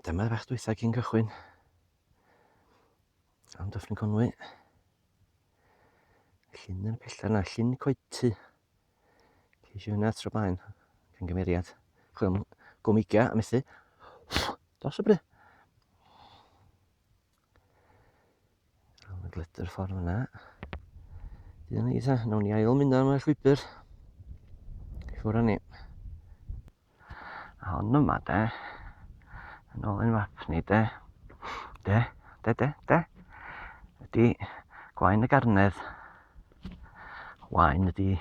Dyma'r bach dwytha cyn cychwyn. Am Dyffryn Conwy. Llyn yn y pella yna, llyn coetu. Ceisio hynna tro blaen, cyn gymeriad. Chwilio am gomigia a methu. Dos y bry. Rhawn y glyder ffordd yna. Dyna ni ta, nawn ni ail mynd am y llwybr. I ffwrdd â ni. A hon yma de, yn ôl ein map ni de, de, de, de, de, ydy gwaen y garnedd. Waen ydy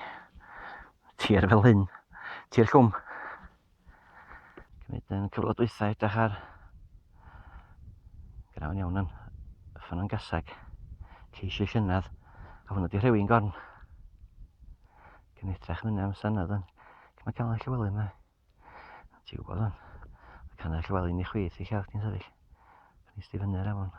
tir fel hyn, tir llwm. Cymryd yn cyfle dwytha edrych ar grawn iawn yn ffynnon gaseg. Ceisio llynedd, a hwnna di rhewi'n gorn. Cyn edrych mynd am synnedd yn. Mae cael y Llywelyn yma. Ti'n gwybod hwn. Mae canol Llywelyn i chwith i lle ti'n sefyll. Nes di fyny'r afon.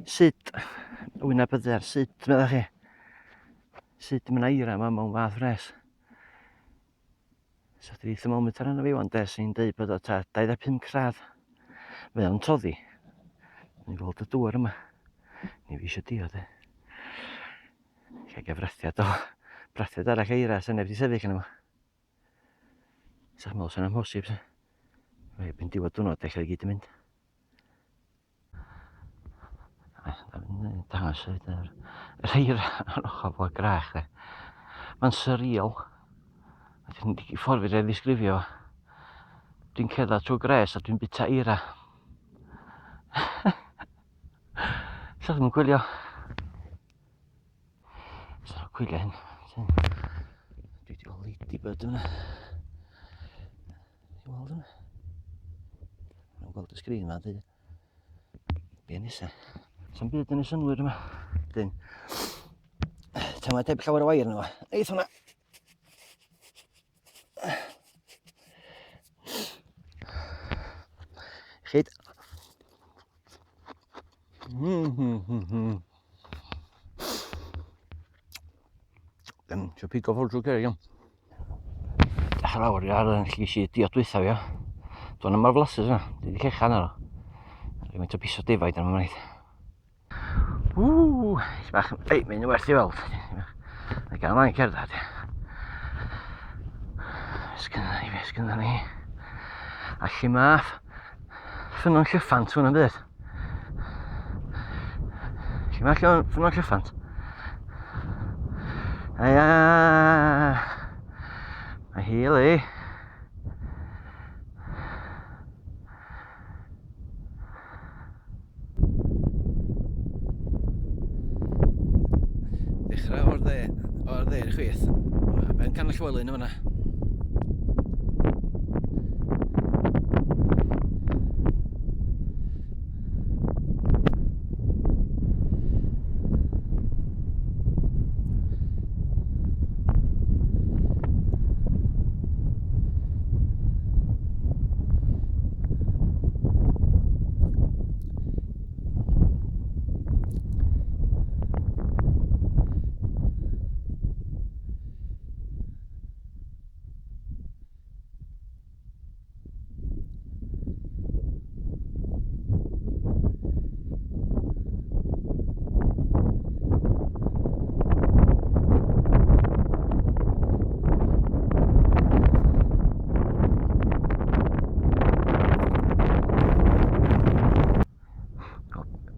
Sut wyneb y ddaear, sut meddach chi? Sut mae 'na eira yma mewn fath wres? Sa chdi thermometer arno fi wan de, sy'n deud bod o ta 25 gradd. Mae o'n toddi. Ni'n gweld y dŵr yma. Ni fi eisiau diod e. Lle gael brathiad o brathiad arall eira sy'n neb di sefyll yna. Sa'ch meddwl sy'n amhosib sa. Mae erbyn diwedd diwrnod dechrau gyd yn mynd. Dangos yr yr eira ar ochr fo grach de. Mae'n surreal. A dwi'n ffordd fi ddisgrifio. Dwi'n cerdded trwy gres a dwi'n bita eira. Sa ddim yn gwylio. Sa nhw'n gwylio hyn. Dwi wedi gweld ladybird yna. Ti'n weld hwnna? Mae'n gweld y sgrin yma, dweud. Be nesa? Sa'n byd yn y synwyr yma. Dyn. Teimlad heb llawer o wair yna. Eith hwnna. Chyd. Mm -hmm -hmm. Ddim eisiau pigo ffwrdd drwy cerrig iawn. Dechrau lawr i'r ardd yn lle ges i diod dwytha fi, ia. Do'n yma'r flasus yna, dwi wedi cechan arno. Rwy'n o piso defaid yn ymwneud. Ww, bach, ei, mae'n werth i weld. Mae gan ymlaen cerdded. Sgynna ni, be sgynna ni. A lle mae ffynnon llyffant hwnna'n byd. Lle mae ffynnon llyffant? Aia! Mae hi le. Dechrau o'r dde, o'r dde i'r chwith. Mae Ben Canol Llywelyn yn fanna.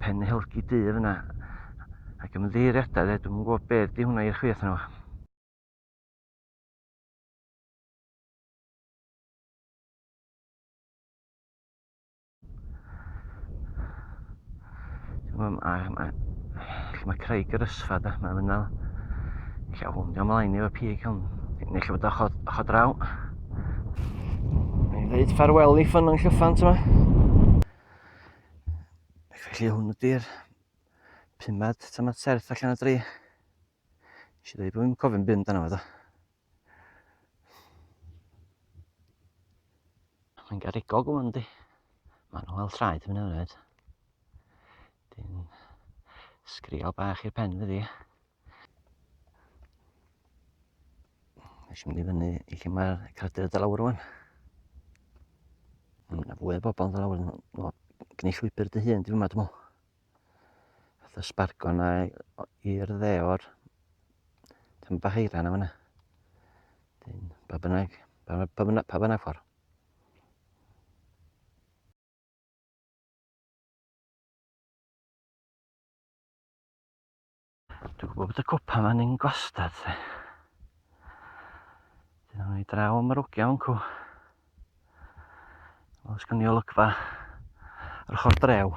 Pen Helgi Du fyna. Ac ymddiheuriadau, dwi'm yn gwybod beth di hwnna i'r chwith yna. Mae, mae, lle mae Craig yr Ysfa da, mae'n mynd fel lle hwn, diolch ymlaen efo pig hwn, neu lle bod ochr, ochr draw. Mae'n dweud ffarwel i ffynnon llyffant yma. Felly hwn ydy'r pumed tamad serth allan o dri. Nes i ddweud bod fi'n cofio'n byd amdano fo do. Mae'n garegog ŵan, di. Maen nhw'n weld traed yn mynd. Dyn sgrio bach i'r pen fyddi. Nes i mynd i fyny i lle mae'r creadur dod lawr rwan. Mae yna fwy o bobl yn dod lawr. No, gwneud llwybr dy hun, dwi'n meddwl. Fath o sbargo na i'r dde o'r tam bach eira na fyna. Dyn, pa bynnag, pa, pa bynnag, pa bynnag ffordd. Dwi'n gwybod bod y copa yma'n un gwastad. De. Dyna ni draw am yr ogia o'n cw. Oes gen i olygfa ar ochr drew.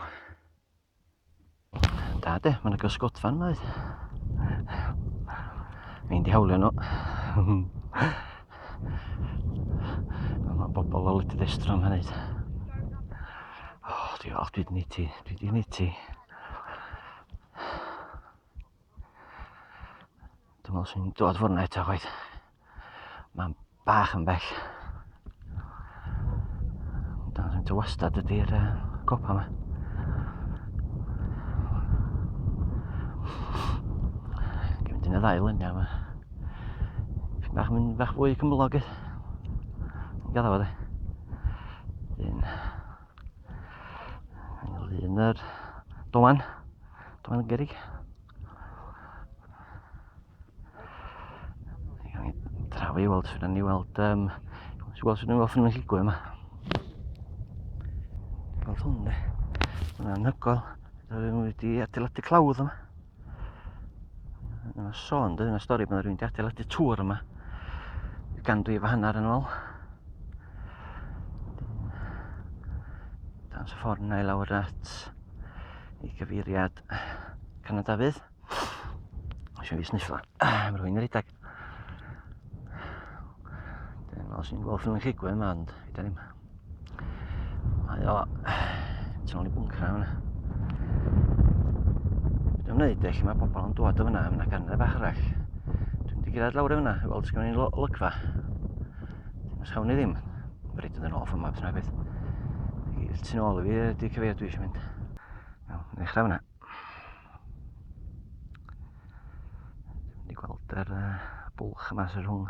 Da de, mae'n gysgodfan yma. Mi'n di hawlio nhw. Mae bobl o wledydd estron yma'n neud. O, diolch, dwi wedi neud ti, dwi wedi neud ti. Dwi'n meddwl sy'n dod fwrna eto chwaith. Mae'n bach yn bell. Dan sy'n tywastad ydy'r uh, copa yma. Dwi'n mynd yn y ddau luniau yma. Bach yn bach fwy cymylog. Yn gadw fo de. Un. Lun yr doman. Doman y gerig. Draw i weld sydd ni weld um, sydd weld sydd ni weld ffynnon lligwy yma. Gweld hwn de. Mae'n anhygoel. Rwy'n wedi adeiladu clawdd yma. Yna sôn, dyna stori bod rhywun wedi adeiladu tŵr yma. Ganrif a hanner yn ôl. Dan y ffordd yna i lawr at i gyfeiriad Canan Dafydd. Eisiau fi sniffla. Mae rhywun yn rhedeg. Dwi'n meddwl sy'n gweld ffilm lligwy yma, ond fydda ddim. Mae o tu ôl i bwncra yna. Dwi'n wneud e, lle mae pobl yn dod o fyna, mae yna garnau bach arall. Dwi'n mynd i gyrraedd lawr i fyna, i weld os gen i'n olygfa. Dim os chawn ni ddim. Mae'n rhaid yn ôl yma, beth bynnag beth. Tu nôl i fi ydy cyfeiriad dwi eisiau mynd. Iawn, ddechrau fyna. Dwi'n mynd i gweld yr uh, bwlch yma sy'n rhwng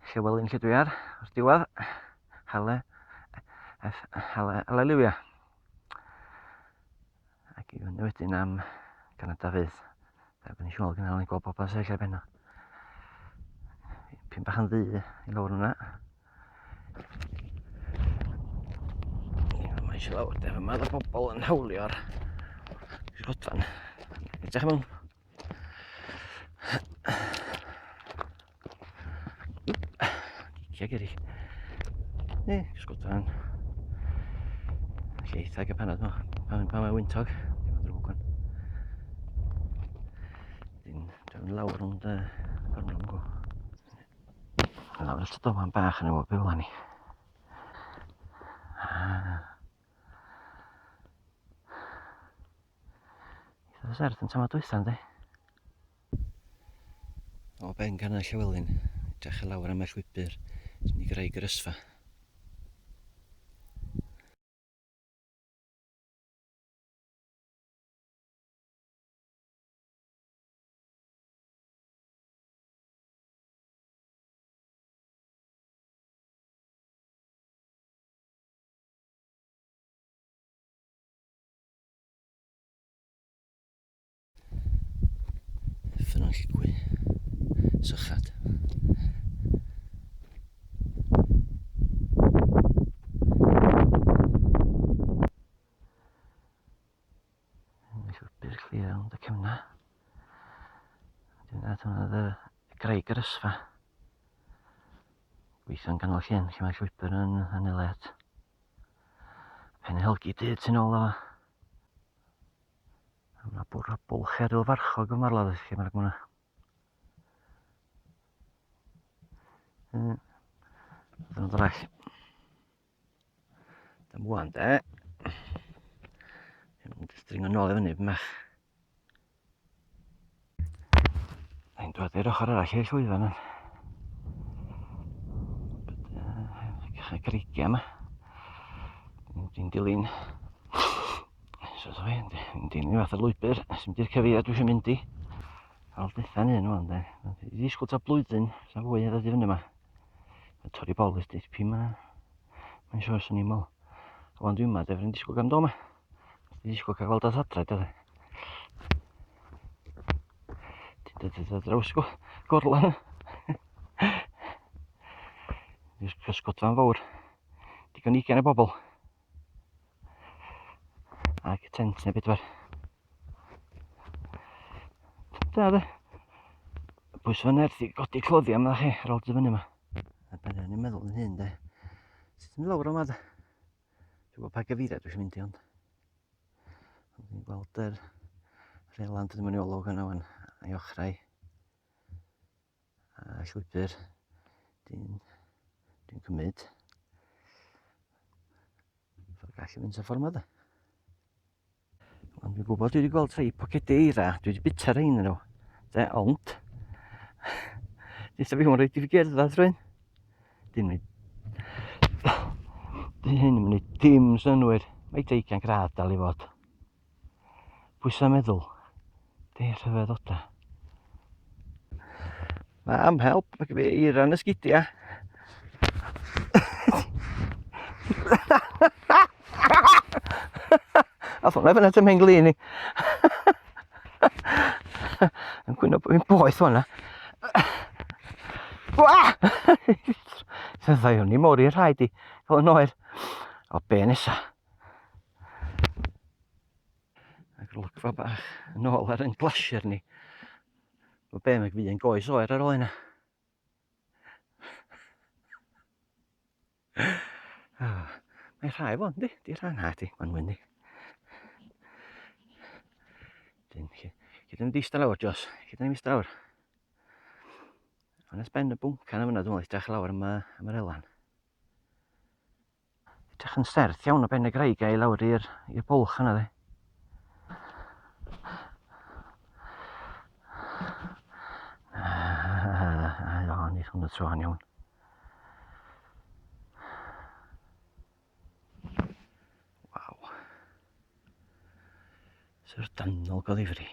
Llewelyn lle dwi ar, o'r diwedd. Hale, F, hale, haleluia. Ac i fyny wedyn am Ganada Dafydd. Da, bydd ni'n siŵr gynnal ni'n gweld pobl sefyll ar benno. Pyn bach yn ddu i lawr yna. Mae eisiau lawr, de, mae yna bobl yn hawlio'r godfan. Edrych mewn. Gicio gyrru. Ne, sgodan. Lle eitha ag y panad ma. Pan, pan mae wyntog. Dim ond drwg o'n. Dyn, dwi'n lawr rownd y gornel yn go. Lawr y doman bach yn y wyb fel ni. Ah. Eitha serth yn tamad dwytha, yndi? O ben Garnedd Llywelyn, edrych i lawr am y llwybr sy'n mynd i Graig yr Ysfa. Ffynnon Lligwy. Sychad. Llwybr clir rownd y cefna. Dyna dyna y graig yr ysfa. Gweithio'n ganol llyn lle mae'r llwybr yn anelu at Pen Helgi du tu nôl o. A mae bwrw bwlch eryl farchog yma ar lle mae'r gwna. Dyna arall. Dyma wan de. Dwi'n dringo nôl i fyny bach. Mae'n dod i'r ochr arall i'r llwyfan. Yn. Creigiau yma. Dwi'n dilyn... So, so fi, dwi'n dilyn fath o lwybr sy'n mynd i'r cyfeiriad dwi eisiau mynd i. Ar ôl detha'n un o'n de. Dwi ddisgwyl ta blwyddyn, sa'n fwy i ddod i fyny yma. Mae torri bol ys dipyn ma. Mae'n siŵr sy'n ni'n meddwl. A wan dwi'n yma, de, fi'n disgwyl gan do yma. Dwi'n disgwyl cael gweld at adra, de. Dwi'n dod ar draws gorlan. Dwi'n cysgodfa'n fawr. Digon ugain o bobl. Ac tent neu bedwar. Da de. Pwys fy nerth i godi cloddiau yma chi ar ôl dod fyny yma. A ben o'n i'n meddwl yn hyn de. Sut yn lawr yma de? Dwi'n gwybod pa gyfeiriad dwi'n mynd i ond. Dwi'n gweld yr relan dod yn mynd i olwg yna wan a'i ochrau. A llwybr dwi'n dwi cymryd. Ffordd gallu mynd y ffordd yma de. Ond dwi'n gwybod dwi wedi gweld rhai pocedi eira, dwi wedi bita rhain nhw. De, ond, Dweud fi hwn rhaid i fi gerdded rhywun. Dim rhaid. Dyn hyn yn mynd dim synwyr. Mae deugain gradd dal i fod. Pwysa meddwl. De rhyfedd oda. Mam, help, mae gen fi eira yn y sgidiau. Ath hwnna fyna at y mhenglin i. Yn gwyno bod fi'n boeth hwnna. Wah! Fyddai hwn i mor i'r rhaid i. Fel yn oer. O, be nesa? Ac olygfa bach yn ôl ar yn glasier ni. Mae be mae fi yn goes oer ar ôl yna. Oh, mae rhai fo, yndi? Di rhan ha, di, gwanwyn di. Dyn, lle, lle dyn ni eistedd lawr, Jos? Lle dyn ni eistedd lawr? Ond ben y bwncan yma, dwi'n meddwl, edrych lawr am, am yr elan. Edrych yn serth iawn o ben y graig a i lawr i'r i'r bwlch yna dde. Ah, o, nid hwn y tro yn iawn. Waw. Syfrdanol go ddifri.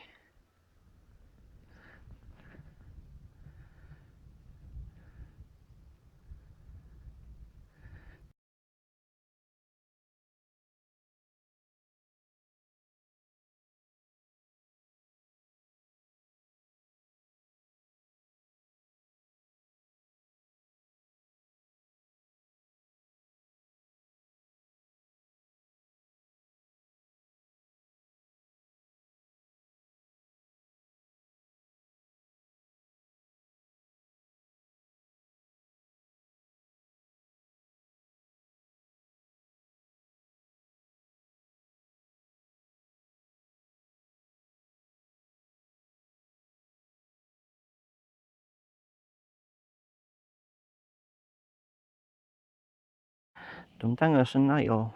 Dwi'n dangos yn ail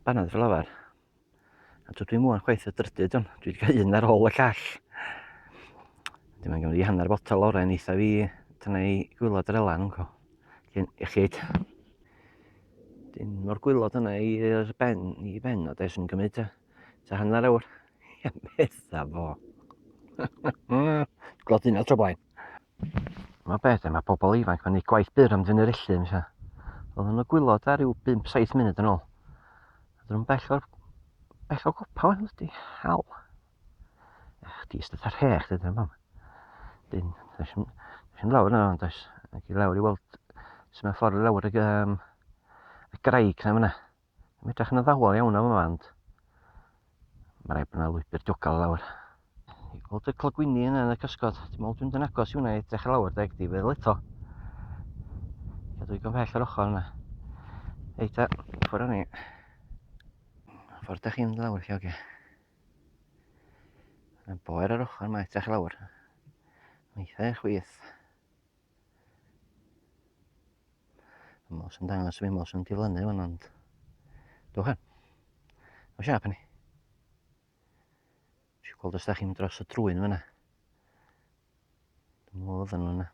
banad fel arfer. A dydw i'n mwyn chwaith y drydydd ond dwi wedi cael un ar ôl y llall. Dim yn gymryd hanner botel oren eitha fi dyna i gwylod yr elan yn co. Iechyd. Dyn mor gwylod yna i'r ben, i ben o des yn gymryd ta, ta hanner awr. Ia, metha fo. Gweld un tro blaen. Mae beth, mae pobl ifanc mae'n neud gwaith byr am dynnu'r ellu, mi sa. Oedden nhw'n gwylod ar ryw 5-7 munud yn ôl. Oedden nhw'n bell o'r bell o gopa wan, ydy, hal. Ech, di ystod ar rhech, dydyn nhw, Dyn, does yn lawr yna, ond does. Ac i lawr i weld sut mae ffordd i lawr y, um, y graig na fyna. Mae'n edrych yn addawol iawn am yma, ond mae rhaid bod yna lwybr diogel lawr. I gweld y clogwyni yna yn y cysgod, dwi'n meddwl dwi'n mynd yn agos i hwnna i edrych lawr, deg di feddwl eto. Cadw i gymhell ar ochr yna. Reit ta, ffwrdd ni. Ffordd da chi'n mynd lawr, chi oge. Mae'n boer ar ochr yma, edrych lawr. Mae'n eitha i'r chwith. Mos yn dangos fi, mos yn diflannu fan ond... Dwch an. O siap ni. Dwi'n gweld os da chi'n dros y drwy'n fyna. Dwi'n meddwl oedden nhw yna.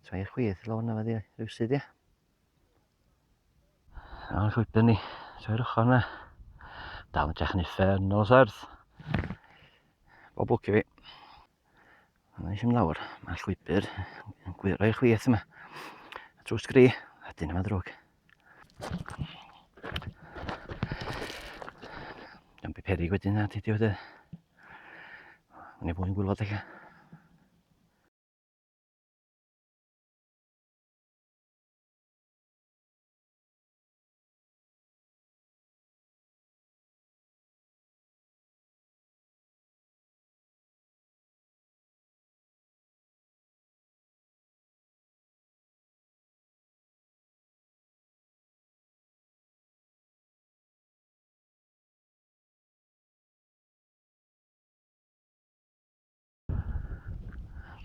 Tra i'r chwith lawr yna fyddi rhywsyd, ia. A'r llwybr ni. Troi'r ochr yna. Dal yn edrych yn uffernol serth. Bob lwc i fi. Mae'n eisiau mynd lawr. Mae'r llwybr yn gwyro i'r chwith yma. A drwy sgri, a dyn yma ddrwg. Dwi'n bu perig wedyn na, dydy wedyn. Mae'n ei fwy'n gwylod eich.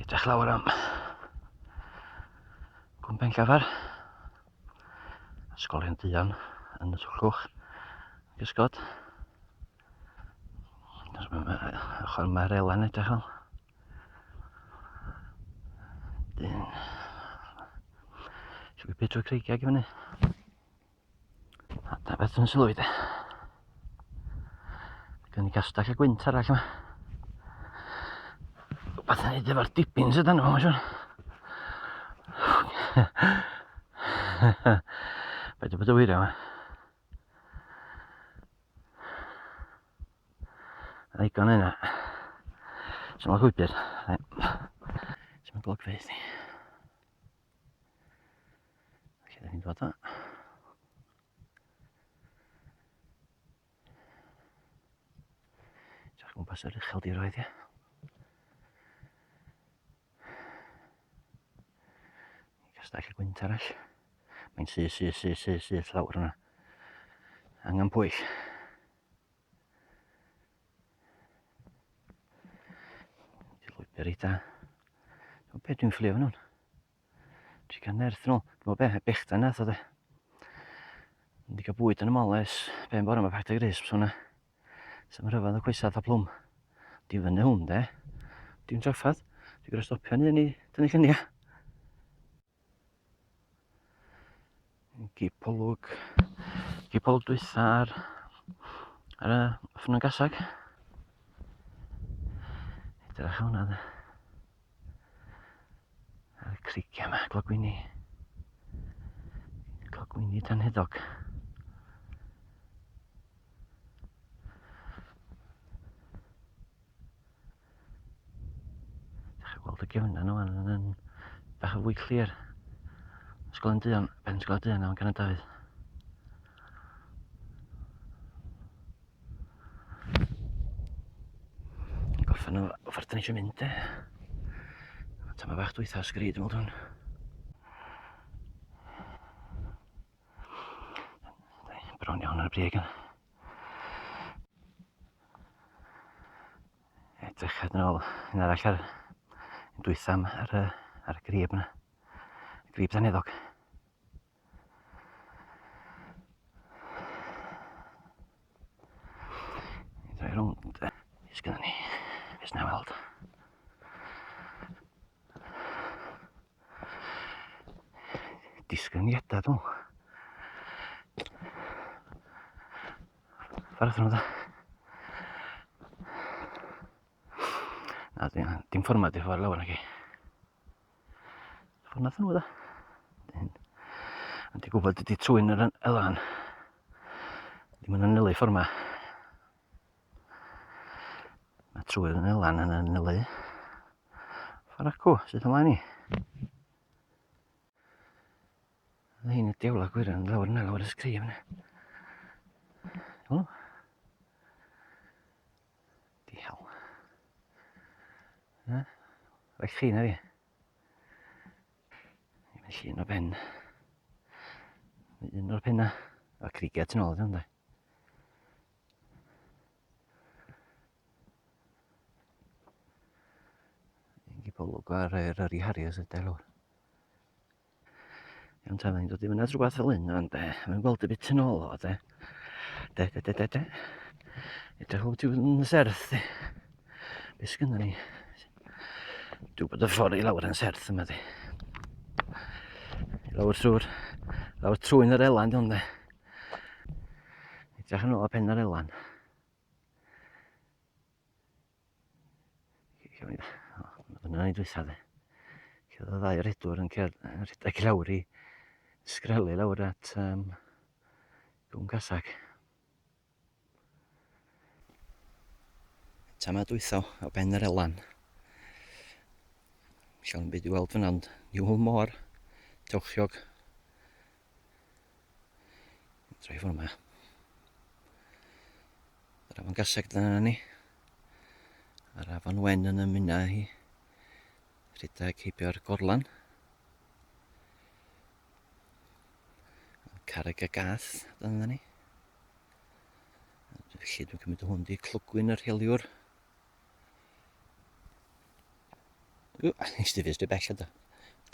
Edrych lawr am Cwm Penllafar. Ysgolion Duon yn y Twllwch. Gysgod. Ochr yma'r elan edrych fel. Dyn. Llwybr drwy creigiau i fyny. A da beth yn sylwi de. Gen i gastell y gwynt arall yma. Rhywbeth yn neud efo'r dibyn sydd yna, mae'n siŵr. Paid â bod y wyrio yma. Ddigon yna. Sy'n ma'n llwybr. Sy'n ma'n glogfeydd ni. Lle da ni'n dod o? Edrych gwmpas yr ucheldiroedd, ie. Castell y gwynt arall. Mae'n syth, syth, syth, syth, syth lawr yna. Angen pwyll. Di lwybr eitha. Dwi'n beth dwi'n fflio fan hwn. Dwi'n cael nerth yn ôl. Dwi'n meddwl beth, bechdan nath o de. Dwi'n cael bwyd yn y mol ers pen bore mae pact o grisps hwnna. Sa'm rhyfedd o coesau fatha plwm. Di fyny hwn de. Dim trafferth. Dwi'n gorau stopio yn un i dynnu lluniau. Gipolwg. Gipolwg dwytha ar, ar y ffynnon gasag. Edrych hwnna de. Ar y creigiau yma, clogwyni. Clogwyni tanheddog. Ddechrau gweld y gefnau nhw yn, yn bach o fwy clir. Ysgol yn Duon, Ben Ysgol Duon am gan y Dafydd. Gorffen o ffordd dyn ni eisiau mynd de. Tama bach dwytha sgri dwi'n meddwl hwn. Bron iawn ar y brig yna. Edrychad yn ôl un arall ar un dwytham ar y, ar y grib yna. Y grib daneddog. Droi rownd. Be sgynnon ni? Be sy'n weld? Disgyniadau, dwi'n meddwl. Ffordd nhw da. Na, dim, dim ffordd yma, di'r ffordd lawr nag i. Ffordd nath nhw da. Ond ti'n gwybod ydy trwy'n yr elan. Ddim yn anelu ffordd yma. Mae trwy'n yr elan yn anelu. Ffordd acw, sydd ymlaen i. Oedd hyn y diawla gwirion lawr yna, lawr y sgri yna. O. Diawl. Na? Well chi na fi. Mae'n llun o ben. Un o'r penna. A crigiau tu nôl, ydyn nhw, Un gipolwg ar yr Harry Harriers ydy lawr. Iawn ta, mae'n dod i fyny at rhywbeth fel hyn, ond de, mae'n gweld y bit yn ôl o, de. De, de, de, de, de. Edrych o ti yn serth, de. Be sgynna ni? Dwi'n bod y ffordd i lawr yn serth yma, de. I lawr trwy'r, lawr trwy'n yr elan, de, de. Edrych yn ôl ar pen yr elan. Dyna ni dwytha de. Lle oedd y ddau redwr yn rhedeg i lawr i sgrelu lawr at um, Gwm Casag. Tama dwytho o ben yr elan. Sian byd i weld fyna, ond niwl môr, tewchiog. Droi ffwrdd yma. Yr afon gaseg dyna ni. A'r afon wen yn ymuno hi. Rhedeg heibio'r gorlan. Carreg y gath dyna ni. Felly dwi'n cymryd hwn di clogwyn yr heliwr. Ww, nes di fys di bell yda.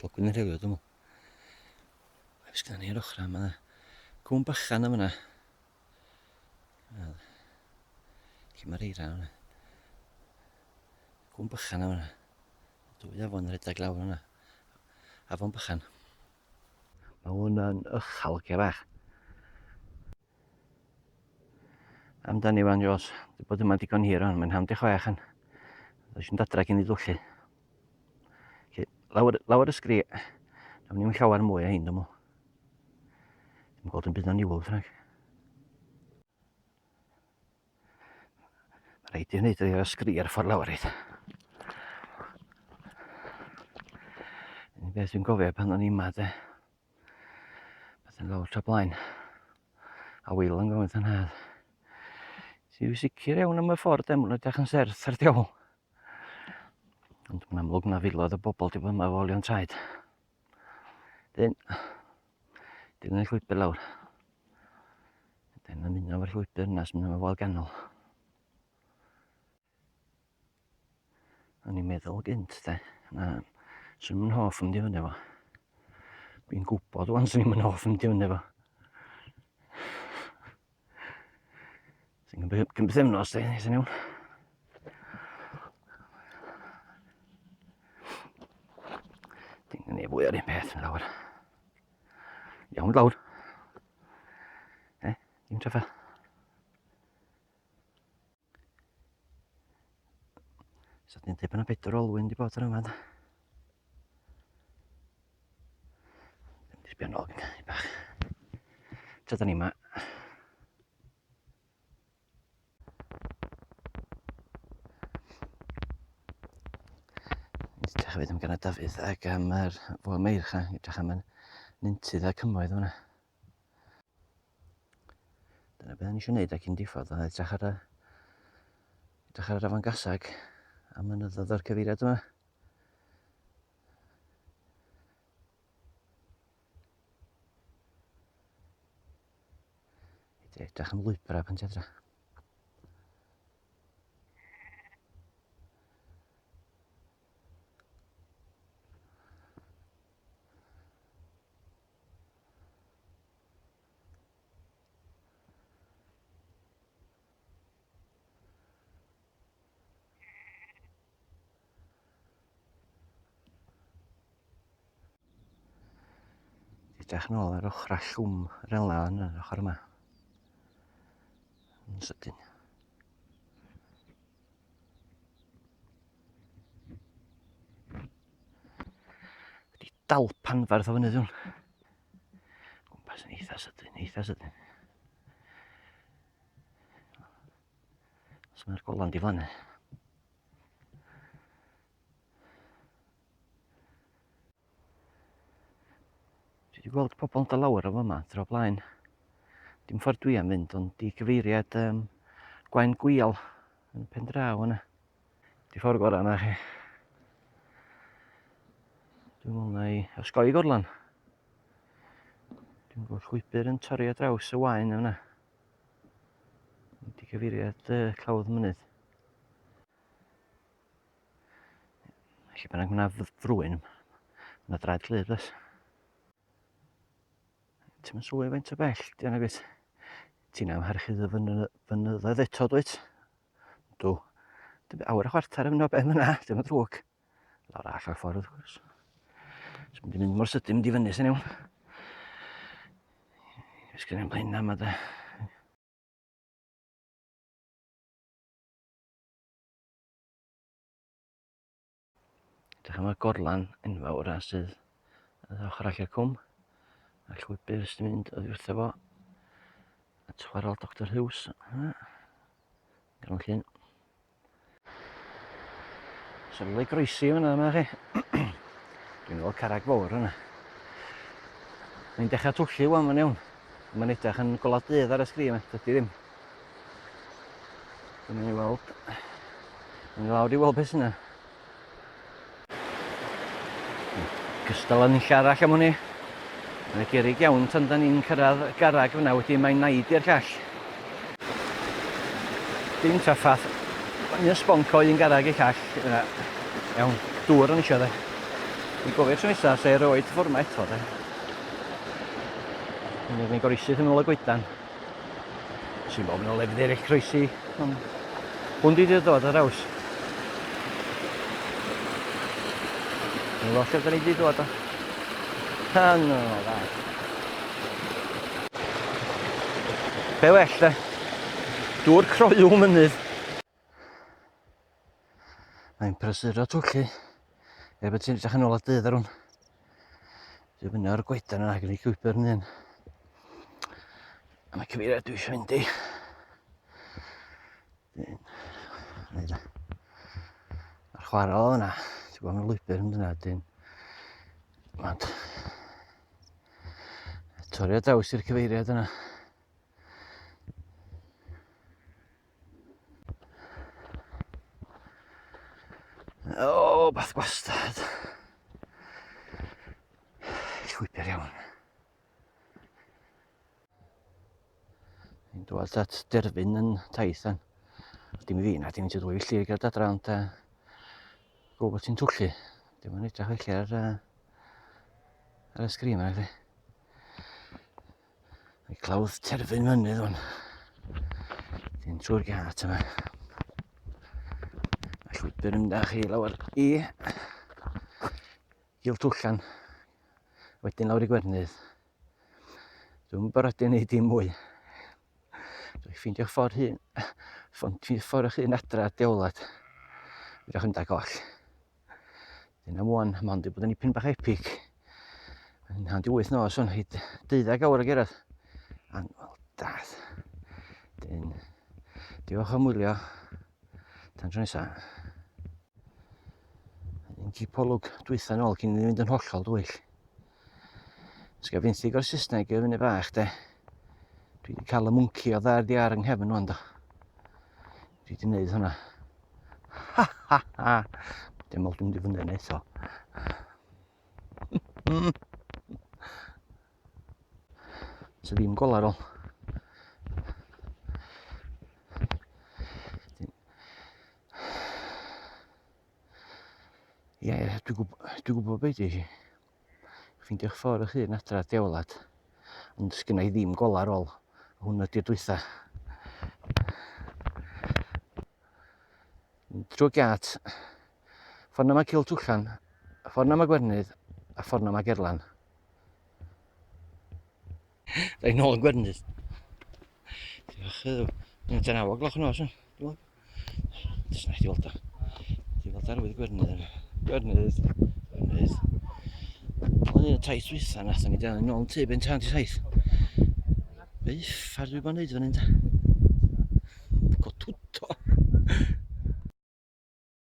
Clogwyn yr heliwr dwi'n meddwl. Oes gyda ni ar ochr yma. Cwn bychan yma. Lle mae'r eira yna. Cwn bychan yma. Dwy afon yn rhedeg lawr yna. Afon bychan. Mae hwn yn ychal ge bach. Amdani wan, Jos. Di bod yma digon hir o'n, mae'n 5:30 yn. Does yn dadra cyn i dwllu. Felly, lawr, lawr y sgri. Nawn ni'n llawer mwy o hyn, dwi'n meddwl. Dwi'n gweld yn byd o'n niwl, bynnag. Mae rhaid i wneud yr sgri ar y ffordd lawr, rhaid. Un beth dwi'n gofio pan o'n i'n ma, de. Beth yn lawr tra blaen. A Wil yn gofyn wrth nhad. Ti'n sicr iawn am y ffordd de, mae'n edrych yn serth ar diawl. Ond mae'n amlwg na filoedd o bobl di bod yma efo olion traed. Dyn, dilyn y llwybr lawr. Dyn ymuno efo'r llwybr yna sy'n mynd efo wal ganol. O'n i'n meddwl gynt, de, na, swn i'n hoff mynd i fyny fo. Dwi'n gwybod wan swn i'n hoff mynd i fyny fo. Sy'n cymryd bythefnos, de, sy'n iawn. Dim yn ei fwy o'r un peth yn lawr. Iawn, lawr. Eh, dim trafferth. So dyn dweud bod yna bedwar olwyn wedi bod ar yma. Dwi'n sbio nôl gyda bach. Ta da ni yma. Edrych hefyd am gyda Dafydd ac am yr fwy meirch a edrych am y nentydd a cymoedd yna. Dyna beth o'n eisiau gwneud ac yn diffodd, oedd edrych ar y, edrych ar yr afon Gasag a mynyddodd o'r cyfeiriad yma. Edrych am lwybrau pan ti adra. Edrych nôl ar ochr llwm yr ela yn yr ochr yma. Yn sydyn. Wedi dalp anferth o fynydd hwn. Gwmpas yn eitha sydyn, eitha sydyn. Os mae'r golan diflannu. Dwi wedi gweld pobl yn dod lawr o fyma dro blaen. Dim ffordd dwi am fynd, ond di gyfeiriad um, Gwaun Gwial yn pen draw yna. Di ffordd gorau yna chi. Dwi'n meddwl na i osgoi gorlan. Dwi'n gweld llwybr yn torri ar draws y waen yna. Di cyfeiriad uh, clawdd mynydd. Lle bynnag mae yna frwyn, mae yna draed glud oes. Ti'n mynd sylwi faint o bell, di yna gwyt. Ti'n amharchu dy fynyddoedd eto, dwyt? Dw. Dwi'n awr a chwarter yn mynd o ben yna, dim yn drwg. Lawr all o'r ffordd, wrth gwrs. Dwi'n mynd i mynd mor sydyn, mynd i fyny sy'n iawn. Ys gen i'n blaen yma, de. Edrych am y gorlan enfawr a sydd ar ochr arall i'r cwm. A'r llwybr sy'n mynd oddi wrtho fo at chwarel Doctor Hughes. Ganol llun. Sefydlu groesi fyna yma chi. Dwi'n gweld carreg fawr yna. Mae'n dechrau twllu wan fan iawn. Mae'n edrych yn golau dydd ar y sgrin, dydy ddim. Dwi'n mynd i weld. Mynd i lawr i weld beth sy'n yna. Cystal yn lle arall am hwnni. Mae'n gerig iawn tan da ni'n cyrraedd y garreg fyna, wedyn mae'n naid i'r llall. Dim traffath. Un sbonc o un garreg i'r llall. Yna. Iawn, dŵr o'n eisiau dde. Dwi'n gofio tro nesaf lle roed fforma eto de. Mae'n goroesi yn ôl y goedan. Sy'n bod yn lefydd eraill croesi, ond hwn dwi wedi dod ar draws. Yn lot lle da ni wedi dod o. Ha, no, dda. Be well, de? Dŵr croyw mynydd. Mae'n prysuro twllu. Er bod ti'n edrych yn ôl at dydd ar hwn. Dwi'n mynd ar y goedan yna, gen i llwybr yn un. A mae cyfeiriad dwi eisiau mynd i. Mae'r chwarel yna, ti'n gweld mae'r lwybr yn mynd yna, dyn. Ond, torri ar draws i'r cyfeiriad yna. O, bath gwastad. Llwybr iawn. Ni'n dod at derfyn yn taith dan. Dim i fi na, dim i ti ddwy filltir i gael adra, ond uh, gwybod bod ti'n twllu. Dim ond edrych felly ar, uh, ar y sgrin yna, Mae clawdd terfyn mynydd hwn. Dyn trwy'r gât yma. Mae llwybr yn mynd â chi lawr i Giltwllan. Wedyn lawr i Gwernydd. Dwi'n barod i wneud dim mwy. Dwi'n ffeindio'ch ffordd hun, ffeindio'ch ffordd eich hun adra deolad. Fydwch yn da goll. Dyna wan, mae hon wedi bod yn ipyn bach epic. Yn hand i 8 nos hwn, hyd 12 awr o gerdded. Anwyl dath. Dyn, diolch am wylio. Tan tro nesa. Un cipolwg dwytha nôl cyn i ni fynd yn hollol dwyll. Os gael fenthyg o'r Saesneg i fyny bach de. Dwi wedi cael y mwnci o dda'r diar yng nghefn wan do. Dwi wedi gwneud hwnna. Ha ha ha! Dim ond dwi'n mynd i fyny yna eto. So ddim golau ar ôl. Ie, yeah, dwi'n gwybod, dwi gwybod beth i. Ffeindio'ch ffordd eich hun adra deolad. Ond sgynna i ddim golau ar ôl. Hwn ydy'r dwytha. Drwy giat. Ffordd na mae Cil Twllan, ffordd na mae Gwernydd, a ffordd na mae Gerlan. Da i'n ôl yn Gwernydd. Diolch iddo. Mae'n tan 9 o gloch nos. Dwi'n Jyst na i weld o. Ti weld arwydd Gwernydd yna. Gwernydd. Gwernydd. Oedd un y taith dwytha nath ni dal yn ôl yn tŷ ben tan ti saith. Be uffar dwi bod yn neud fan hyn ta?